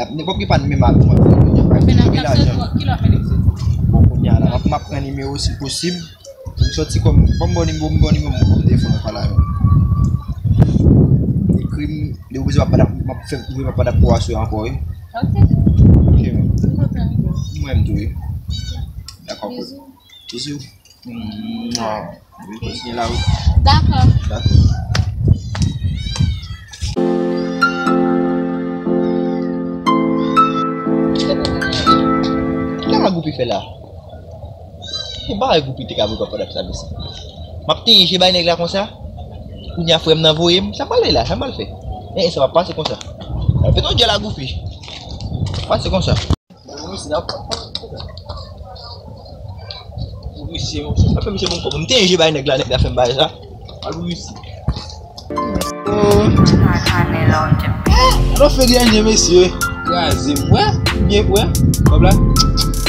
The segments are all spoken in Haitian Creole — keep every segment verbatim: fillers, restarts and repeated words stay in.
ap, nenpòt ki pa menm ak mwen, kounye a, m ap fè lajan. Bon, kounye a la, m ap, m ap pran nimewo si posib. M sòti kòm, ban m bò nimewo, m bò nimewo, m bò nimewo, m telefòn mwen pale avè l. Ekri m, li oblize m ap pale, m ap fè, m ap pale pou aswè ankò, wi. Ok. Ok, man. M wè m tou, wi. Dakò, cool. Bizou. Bizou. Mwa. Wi, kontinye la, wi. Dakò. Dakò. Kisa Goupi fè la? Se bagay Goupi te ka voye pa pòt ap sa, mesye. M ap tenyen je bay nèg la konsa. Kounye a frè m nan voye m. Sa m pral fè la? Sa m pral fè? Eh, sa p ap pase konsa. Fè ton djèl a Goupi. Pase konsa. Wi, se yon. Apre misye bon kòb. M te enje bay nèg la, nèg la fè m bay sa. Al wi. Alò fè dènye mesye. Kraze m. Wè, byen wè. Kòb la.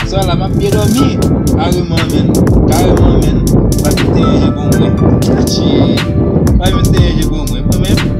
Sa la m ap byen dòmi. Kareman menn. Kareman menn. Pa kite enje bon mwen. Atchi. Pa kite enje bon mwen. Mwen menm.